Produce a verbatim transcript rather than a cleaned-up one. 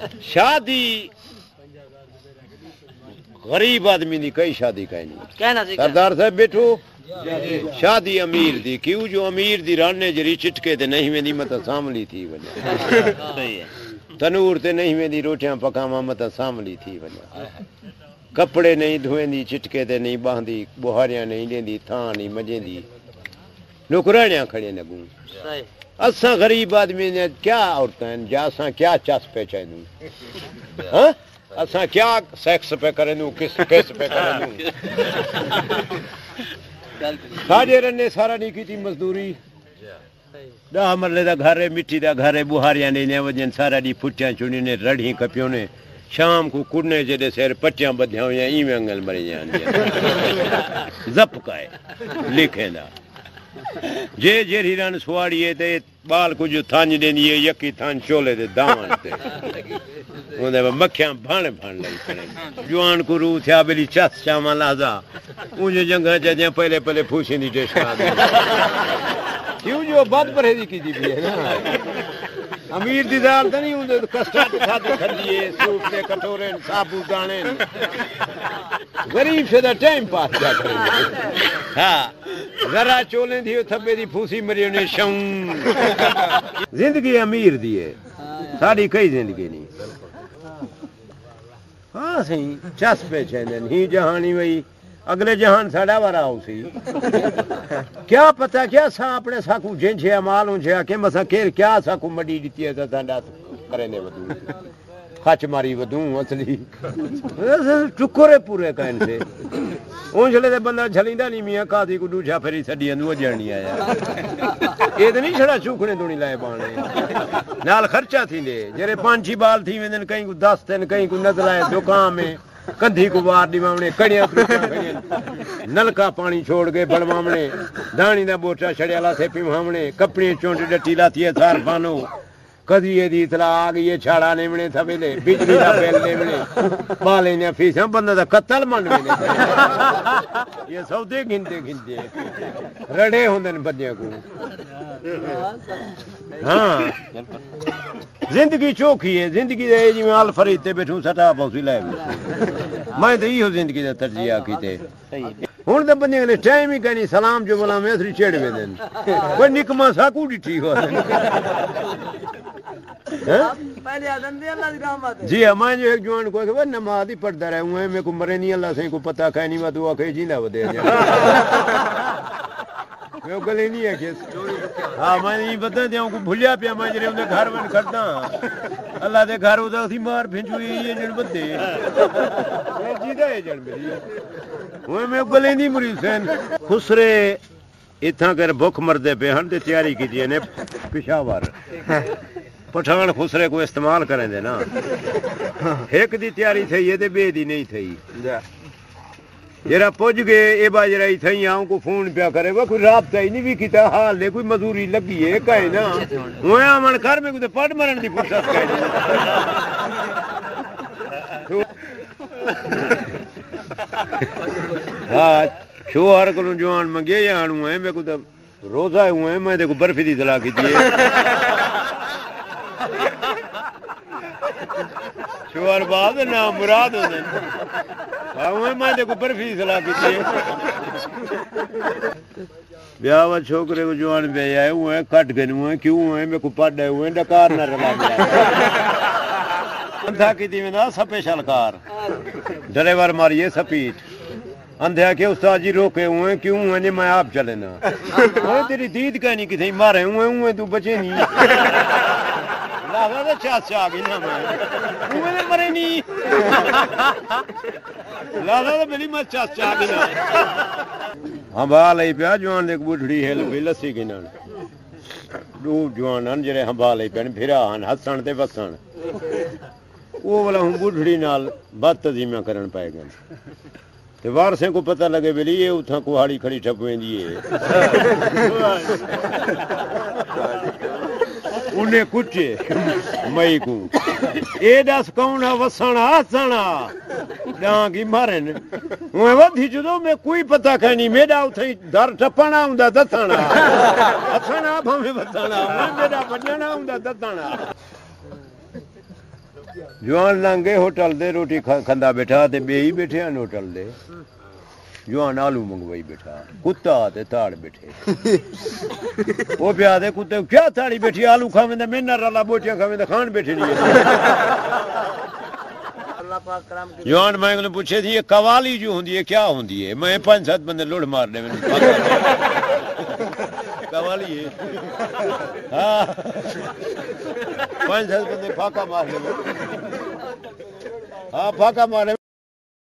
شادی غریب آدمی دی کئی شادی کائنی۔ کہنا سی سردار صاحب بیٹھو، شادی امیر دی، کیوں جو امیر دی رن ہے جڑی چٹکے تے نہیں ویندی، متاں سانولی تھی ونڄے۔ صحیح ہے۔ تنور تے نہیں ویندی، روٹیاں پکاواں متاں سانولی تھی ونڄے۔ کپڑے نہیں دھویندی، چٹکے تے نہیں ٻاہندی، ٻوہاریاں نہیں ݙیندی، تھاں نہیں مڄیندی، نوکرانیاں کھڑیاں اڳوں۔ صحیح۔ اساں غریب آدمی نے کیا عورتاں ہیں، جا اساں کیا چس پہ چاہندوں؟ ہاں؟ اساں کیا سیکس پہ کرندوں، کس، کس پہ کرندوں؟ ساݙے رنے سارا نہیں کیتی مزدوری۔ ݙاہ مرلے دا گھر ہے، مٹی دا گھر ہے، ٻوہاریاں ݙیندیاں ونڄن، سارا ݙینہہ پھٹیاں چݨیوں نے، رڑھیں کپیوں نے۔ شام کوں کݙنے جیݙے سر پٹیاں ٻدھیاں ہوئیاں، ایویں انڳل مریندیاں آندیاں۔ زپ کائے لکھیں دا۔ جے جیرھی رن سواڑی ہے تے ٻال کوں جو تھنڄ ݙیندی ہے، یکی تھنڄ چولے دے داوݨ تے۔ اوندے ٻاہر مکھیاں بھݨ بھݨ لڳی پئن۔ جوان کوں روح تھیا، ٻلی چس چاواں لحظہ۔ اونجھے جنگھاں چ جیاں پہلے پہلے پھوسیں دی ڈش کھا ڳئی۔ کیوں جو بد پرہیزی کیتی پئی ہے نا۔ امیر دی ذال تاں نہیں، اوندے کسٹرڈ کھادے کھدی ہے، سوپ دے کٹورے ہن، ثابو داݨے ہن۔ غریب سے دا ٹائم پاس کیا کرے۔ ہاں، ذرا چولیں دی تھبے دی پھوسی مری ہونے شوں۔ زندگی امیر دی ہے، ساݙی کئی زندگی نہیں۔ ہاں سئیں، چس پئے چیندن، ہی جہانی وئی، اڳلے جہان ساݙا وارا ہوسی۔ کیا پتہ کیا سا اپݨے ساکوں جنجھے مال اونجھے آکھے مساں کیر کیا ساکوں مݙی ݙتی ہے تاں ساݙا کریندے ودوں۔ خچ ماری ودوں اصلی۔ ٹکرے پورے کائن سے۔ اونجھلے دے بندہ جھلیندا نہیں میاں، قاضی کوں ݙوجھا پھری سݙی اندو اڄݨ نہیں آیا۔ اے تے نہیں چھڑا چوکھڑے دوݨی لائے باݨے۔ نال خرچہ تھیندے، جیڑھے پنج چھی ٻال تھی ویندن، کہیں کوں دست ہن، کہیں کوں نزلہ ہے، زکام ہے، کندھی کوں وار ݙیواوݨے، کڑیاں ترٹیاں کھڑیاں، نلکا پاݨی چھوڑ کے بݨواوݨے، داݨی دا ٻوٹا چھڑیا لاسے پیواوݨے، کپڑیں چنڈ ݙٹی لاتی ہے سار بانو، قضیے دی اطلاع آ ڳئی ہے، چھاڑا ݙیوݨے تھویلے، بجلی دا بل ݙیوݨے، ٻالیں دیاں فیساں، بندے دا قتل من ویندے۔ یہ سودے گھندے گھندے رڑے ہوندن بندیاں کوں۔ ہاں۔ زندگی چوکھی ہے، زندگی دے جیویں الفریڈ تے بیٹھوں سٹا پوسی لائے بیٹھوں۔ میں تے ایہو زندگی دا تجزیہ کیتے۔ ہݨ تاں بندے کنے ٹائم ہی کائنی، سلام جو بلاویں اسری چڑ ویندن۔ کوئی نکما ساکوں ݙٹھی ہو۔ ہیں؟ پہلے آدن دے اللہ دی رحمت ہے۔ جی ہاں، میں جو ایک جوان کو کہ وہ نماز ہی پڑھدا رہے ہوں، میرے کو مرے نہیں، اللہ سے کو پتہ کائنی، وہ دعا کہ جیندا ودے۔ میں گلے نہیں ہے کہ ہاں، میں نہیں پتہ تے کو بھلیا پیا، میں جڑے اوندے گھر ون کھڑدا۔ اللہ دے گھر ادا اسی مار بھنجوئی ہے جڑ بدے۔ میں جیندا ہے جڑ میری۔ اوئے میں گلے نہیں مری حسین۔ خسرے اتھاں کر بھکھ مردے پئے ہن تے تیاری کیتی نے پشاور۔ پٹھان خسرے کو استعمال کریں دے نا۔ ہک دی تیاری تھئی ہے تے ٻئے دی نہیں تھئی۔ جیڑھا پڄ ڳئے، اے با جیڑھا اتھائیں آؤں کو فون پیا کرے، وہ کوئی رابطہ ہی نہیں بھی کیتا، حال ہے کوئی مزوری لڳی ہے، کائے نا۔ اوئے آوݨ کر، میں کو تے پٹ مرن دی فرصت کائے نہیں۔ ہاں، شوہر کولوں جوان منگے یا آنو ہے، میں کو تے روزہ ہے، اوئے میں تے کو برفی دی صلاح کیتی ہے۔ شوہر بعد نام مراد ہوندے۔ ہاں، اوئے میں تے کو برفی دی صلاح کیتی ہے۔ بیاہ وا چھوکرے کو جوان پیا آئے، اوئے کٹ گن، اوئے کیوں، اوئے میں کو پڑھ ہے، اوئے ڈکار نہ رلا ملا۔ اندھا کیتی ویندا سپیشل کار۔ ڈرائیور ماریے سپیڈ۔ اندھے آکھے، "استاد جی روکے ہوئے کیوں ہوئے نے، میں آپ چلینا۔" اوئے تیری دید کائنی کتھے مارے ہوئے، ہوئے تو بچے نہیں۔ لہذا تو چاس چا گئی نا میں۔ ہوئے نے مرے نہیں۔ لہذا تو میری میں چاس چا گئی نا۔ ہاں، بال ہی پیا جوان دے بڈھڑی ہل پئی لسی گنن۔ دو جوان ہن جڑے ہمبال ہی پین، بھرا ہن، ہسن تے وسن۔ او والا ہوں بڈھڑی نال بدتزیمیاں کرن پئے گئے۔ تے وارثیں کو پتہ لگے، ویلی، اے اتھاں کوہاڑی کھڑی ٹھپ ویندی ہے۔ انہیں کٹے مئی کو، "اے ݙس کون ہا وسݨ آ سݨا؟ ݙانگ ہی مارن۔" اوئے ودھی جدوں میں کوئی پتہ کائنی، میݙا اتھائیں در ٹپݨ آ ہوندا دسݨ آ۔ ہسݨ آ بھاویں وسݨ آ، اوئے میݙا وڄݨ آ ہوندا دسݨ آ۔ جوان لنگے ہوٹل دے روٹی کھا- کھندا بیٹھا تے ٻئے ہی بیٹھے ہن ہوٹل دے۔ جوان آلو منگوائی بیٹھا، کتا تے تاڑ بیٹھے۔ او پیا دے کتے کیا تاڑی بیٹھی، آلو کھاویں تے میرے نال رلا بوٹیاں کھاویں تے کھان بیٹھے نہیں۔ جوان میں کوں پوچھے تھی یہ قوالی جو ہوندی ہے کیا ہوندی ہے؟ میں پنج ست بندے لڑ مار دے۔ قوالی ہے۔ ہاں۔ پنج ست بندے پھاکا مار دے۔ ہاں، پھاکا مار دے۔